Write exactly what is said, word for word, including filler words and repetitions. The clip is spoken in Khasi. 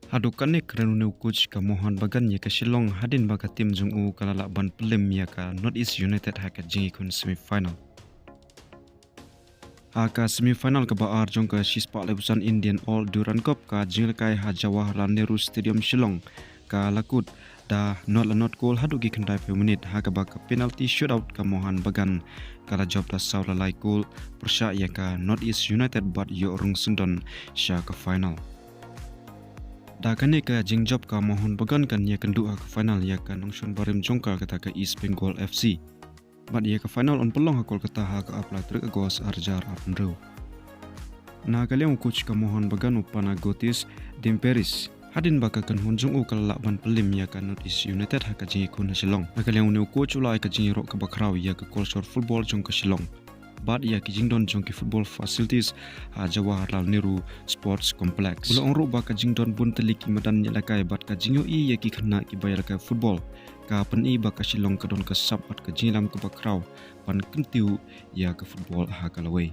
Haduh kane ka ranu ne u coach ka Mohan Bagan ïa ka Shillong hadien ba ka team jong u ka la lah ban pynlem ïa ka North East United ha ka jingïakhun semi-final. Ha ka semi-final kaba ar jong ka shispah laiphew san Indian All Durand Cup ka jingïalehkai ha Jawaharlal Nehru Stadium Shillong ka la kut da not la not goal haduh ki khyndai phew minit ha kaba ka penalty shootout ka Mohan Bagan ka la jop da saw la lai goal pyrshah ïa ka North East United bad ïoh rung syndon sha ka final. Da kane ka jingjop ka Mohan Bagan kan ïakynduh ha ka final ïa ka nongshun barim jong ka kata ka East Bengal F C. Bad ïa ka final yn pynlong ha Kolkata ha ka arphew lai tarik August arhajar arphew hynriew. Na ka liang u coach ka Mohan Bagan u Panagiotis Dimitris hadien ba ka kynhun jong u ka la lah ban pynlem ïa ka North East United ha ka jingïakhun ha Shillong. Na ka liang une u coach u la ai ka jingïaroh kaba khraw ïa ka culture football jong ka Shillong bad ïa ki jingdon jong ki football facilities ha Jawaharlal Nehru Sports Complex. U la ong ruh ba ka jingdon bun tylli ki madan ïalehkai bad ka jingïohi ïa ki khynnah kiba ïalehkai football ka pyni ba ka Shillong ka don ka sap bad ka jingïalam kaba khraw ban kyntiew ïa ka football ha ka lawei.